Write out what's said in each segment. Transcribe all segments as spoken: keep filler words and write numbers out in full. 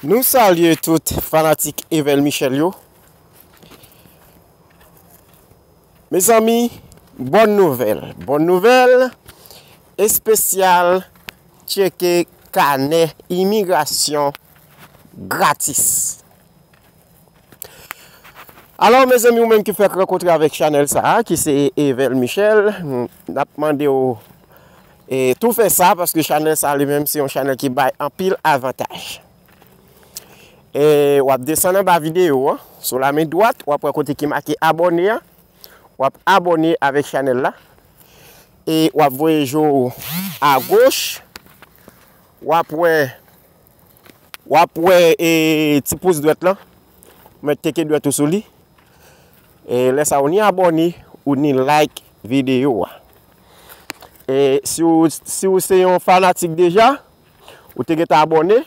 Nou salye tout fanatik Evel Michel yo. Mezanmi, bòn nouvèl. Bòn nouvèl espesyal, tcheke kanè imigrasyon gratis. Alò, mezanmi, ou menm ki fèk rankontre avèk chanèl sa a, ki se Evel Michel, n ap mande w, e, tou fè sa, paske chanèl sa a li menm se yon chanèl ki bay anpil avantaj. E w ap desann anba videyo an, sou lamen dwat, w ap wè kote ki make abòne an. W ap abòne avèk chanèl la. E w ap voye je w agoch. W ap wè, w ap wè, e, ti pous dwèt lan. Ou mèt teke dwèt ou sou li. E lè sa a, ou ni abòne, ou ni like videyo a. E si w, si w se yon fanatik deja, ou te gentan abòne,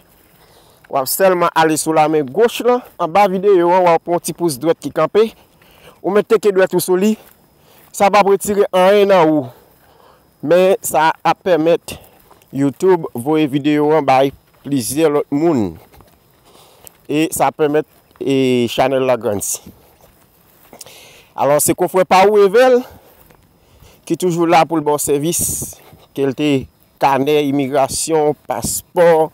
w ap sèlman ale sou lamen goch lan, anba videyo an, w ap wè yon ti pous dwèt ki kanpe. Ou mèt teke dwèt ou sou li. Sa p ap retire anyen nan ou. Men sa ap pèmèt YouTube voye videyo an bay plizyè lòt moun. E sa ap pèmèt, e, chanèl la grandi. Alò, se konfrè pa ou, Evel, ki toujou la pou l ba w sèvis, ke l te kanè imigrasyon, paspò,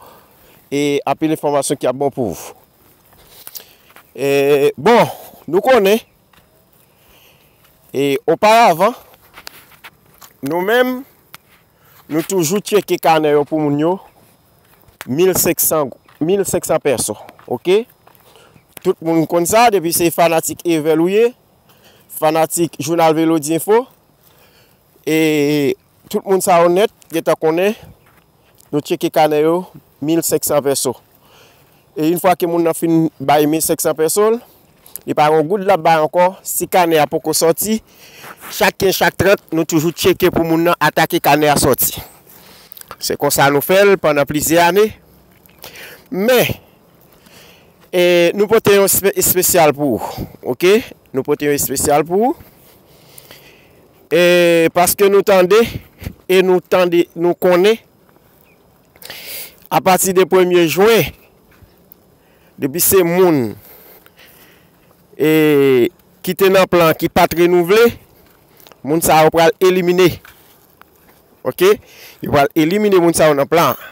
e anpil enfòmasyon ki ap bon pou ou. E, bon, nou konnen, e, oparavan, nou menm, nou toujou tcheke kanè yo pou moun yo, mil senk san, mil senk san pèso, oke? Tout moun konn sa, depi se fanatik Evel ou ye, fanatik Jounal Velodi Enfo, e tout moun sa yo nèt gentan konnen, nou tcheke kanè yo, mil senk san pèso. E yon fwa ke moun nan fin bay mil senk san pèso l, li pa gen yon goud l ap bay ankò. Si kanè a poko sòti, chak kenz, chak trant, nou toujou tcheke pou moun nan atake kanè a sòti. Se konsa nou fè l pandan plizyè ane. Men, e, nou pote yon espe-, espesyal pou ou, oke? Nou pote yon espesyal pou ou. E, paske nou tande, e nou tande, nou konnen, apati de premye jen, depi se moun, e, ki te nan plan, ki pa t renouvle, moun sa yo pral elimine. Oke? Yo pral elimine moun sa yo nan plan an.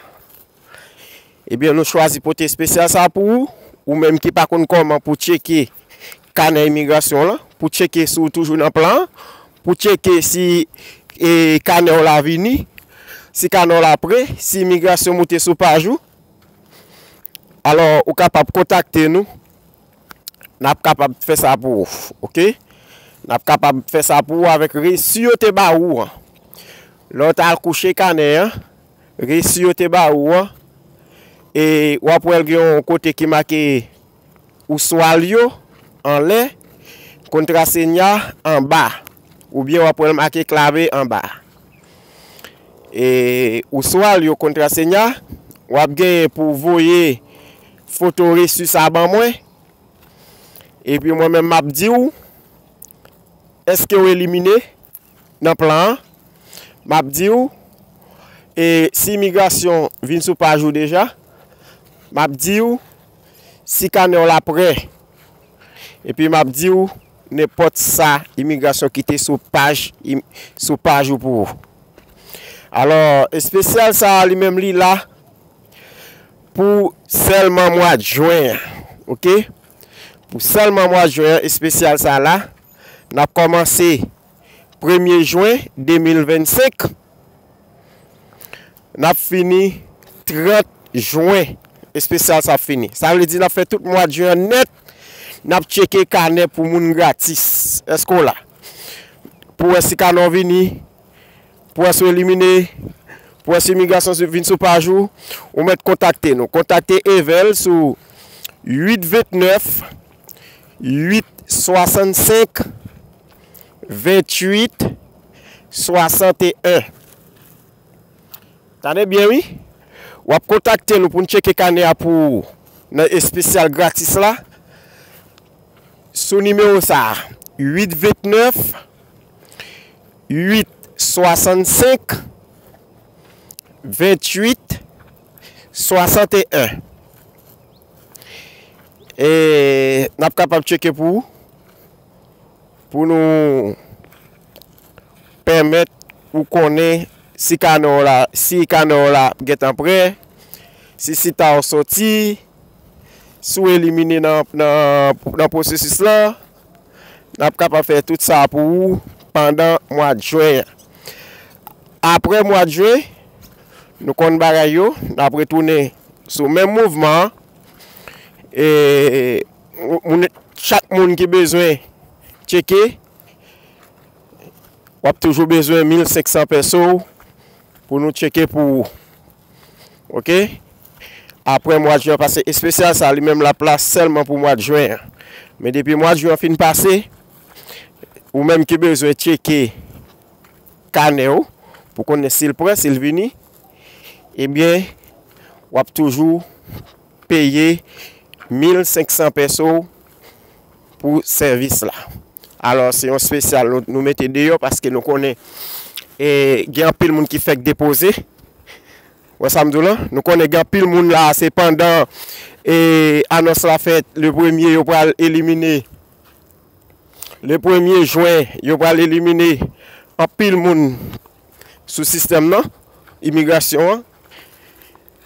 Ebyen, nou chwazi pote espesyal sa pou ou, ou menm ki pa konn kòman pou tcheke kanè imigrasyon lan, pou tcheke si w toujou nan plan an, pou tcheke si, e, kanè w la vini, si kanè w la prè, si imigrasyon moute sou paj ou. Alò, ou kapab kontakte nou. N ap kapab fè sa pou ou, oke? N ap kapab fè sa pou ou avèk resi yo te ba ou an. Lè w t al kouche kanè an, resi yo te ba ou an, e w ap wè l gen yon kote ki make Usuario anlè, Contraseña anba, oubyen w ap wè l make Clave anba. E Usuario, Contraseña, w ap genyen pou w voye foto resi sa ban mwen. Epi mwen menm m ap di w, èske w elimine nan plan an? M ap di w, e si imigrasyon vin sou paj ou deja, m ap di w si kanè w la prè. Epi m ap di w nenpòt sa imigrasyon kite sou paj, im-, sou paj ou pou ou. Alò, espesyal sa a li menm li la pou sèlman mwa jen an, oke? Pou sèlman mwa jen an, espesyal sa a la, n ap kòmanse premye jen de mil vennsenk, n ap fini trant jen, espesyal sa ap fini. Sa vle di n ap fè tout mwa jen an nèt, n ap tcheke kanè pou moun gratis. Èske w la? Pou wè si kanè w vini, pou wè si w elimine, pou wè si imigrasyon vin sou paj ou, ou mèt kontakte nou. Kontakte Evel sou uit vennèf, uit swasannsenk, venntuit, swasanteyen. Tande byen, wi. W ap kontakte nou pou n tcheke kanè a pou ou nan espesyal gratis la. Sou nimewo sa a, uit vennèf, uit swasannsenk, venntuit, swasanteyen. E n ap kapab tcheke pou ou, pou nou pèmèt ou konnen si kanè w la, si kanè w la gentan prè, si sita w soti, si w elimine nan, nan, nan pwosesis la. N ap kapab fè tout sa pou ou pandan mwa jen an. Apre mwa jen, nou konn bagay yo, n ap retounen sou menm mouvman an. E moun, chak moun ki bezwen tcheke, w ap toujou bezwen mil senk san pèso pou nou tcheke pou ou. Oke? Apre mwa jen an, paske espesyal sa, li menm l ap la sèlman pou mwa jen an. Men depi mwa jen an fin pase, ou menm ki bezwen tcheke kanè w pou konnen si l prè, si l vini, ebyen, w ap toujou peye mil senk san pèso pou sèvis la. Alò, se yon espesyal nou, nou mete deyò paske nou konnen, e, gen anpil moun ki fèk depoze. Wè sa m di w lan? Nou konnen gen anpil moun la, se pandan, e, anons la fèt, le premye, yo pral elimine. Le premye jen, yo pral elimine anpil moun sou sistèm nan, imigrasyon an.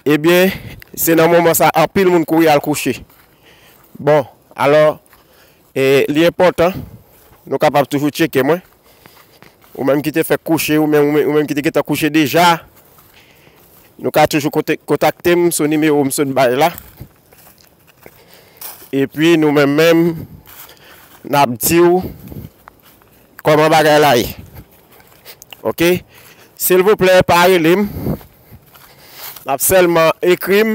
Ebyen, se nan moman sa, anpil moun kouri al kouche. Bon, alò, e, li enpòtan, nou kapab toujou tcheke mwen. Ou menm ki te fèk kouche, ou menm, ou menm, ou menm ki te gentan kouche deja, nou ka toujou konte-, kontakte m sou nimewo m sot bay la. Epi nou menm menm, n ap di w kòman bagay la ye. Oke? Silvouplè, pa rele m. N ap sèlman ekri m.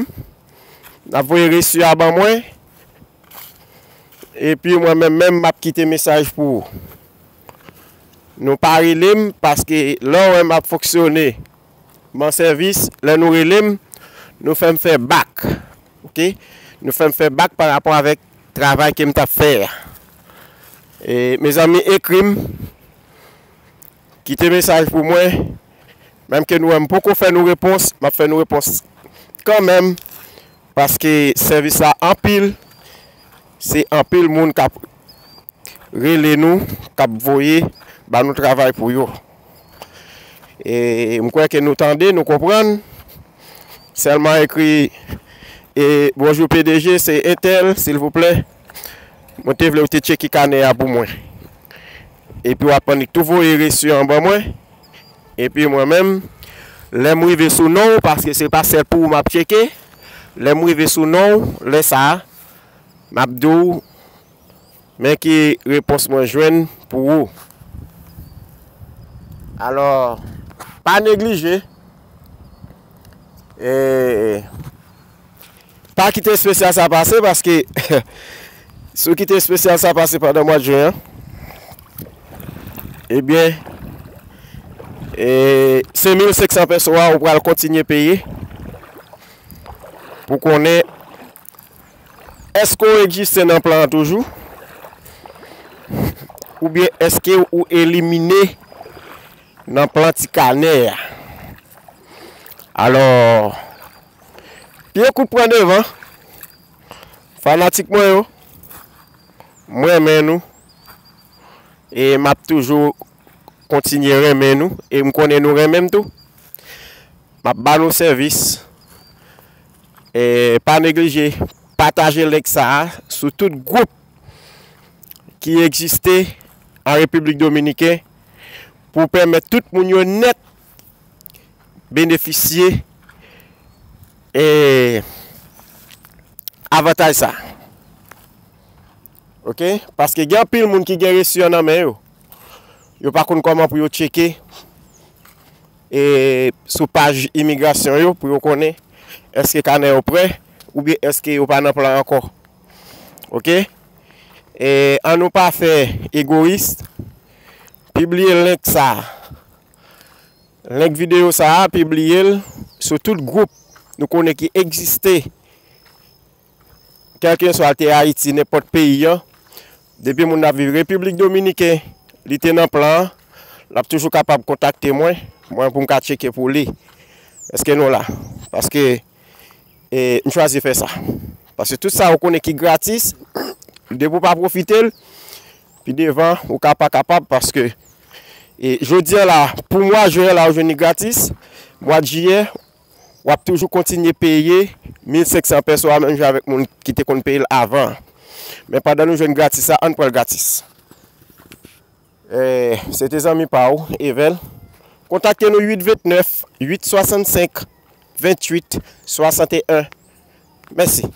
N ap voye resi a ban mwen. Epi mwen menm menm, m ap kite mesaj pou ou. Nou pa rele m, paske lè w wè m ap fonksyone, ban sèvis, lè nou rele m, nou fè m fè bak. Oke? Nou fè m fè bak pa rapò avèk travay ke m t ap fè a. E, mezanmi, ekri m, kite mesaj pou mwen. Menm ke nou wè m poko fè nou repons, m ap fè nou repons kanmenm, paske sèvis la anpil, se anpil moun k ap rele nou, k ap voye ba nou travay pou yo. E m kwè ke nou tande, nou konprann. Sèlman ekri, e, "Bonjou P D G, se entèl, silvouplè. Mwen te vle w te tcheke kanè a pou mwen." Epi w ap annik tou voye resi an ban mwen. Epi mwen menm, lè m rive sou non w, paske se pa sèl pou ou m ap tcheke, lè m rive sou non w, lè sa a, m ap di w, men ki repons mwen jwenn pou ou. Alò, pa neglije. E, pa kite espesyal sa pase, paske si w kite espesyal sa pase pandan mwa jen an, ebyen, e, se mil senk san pèso a ou pral kontinye peye pou konnen èske w egziste nan plan an toujou, oubyen èske ou elimine nan plan ti kanè a. Alò, pye kout pran devan, fanatik mwen yo, m renmen nou, e m ap toujou kontinye renmen nou, e m konnen nou renmen m tou. M ap ba nou sèvis. E pa neglije pataje link sa a sou tout gwoup ki egziste an Repiblik Dominiken pou pèmèt tout moun yo nèt benefisye, e, avantaj sa. Oke? Paske gen anpil moun ki gen resi an nan men yo. Yo pa konn kòman pou yo tcheke, e, sou paj imigrasyon yo pou yo konnen èske kanè yo prè oubyen èske yo pa nan plan ankò. Oke? E, ann nou pa fè egoyis. Pibliye link sa a. Link videyo sa a, pibliye l sou tout gwoup nou konnen ki egziste, kèlkeswa l te Ayiti, nenpòt peyi an. Depi moun nan ap viv Repiblik Dominiken, li te nan plan an, l ap toujou kapab kontakte mwen, mwen pou m ka tcheke pou li. Èske nou la? Paske, e, m chwazi fè sa. Paske tout sa ou konnen ki gratis, depi w pa pwofite l, pi devan ou ka pa kapab, paske e jodi a la, pou mwa jen an la, ou jwenn li gratis, mwa jiyè, w ap toujou kontinye peye mil senk san pèso a, menm jan avèk moun ki te konn peye l avan. Men pandan nou jwenn gratis la, ann pran l gratis. Eh, se te zanmi pa ou, Evel. Kontakte nou uit vennèf, uit swasannsenk, venntuit, swasanteyen. Mèsi.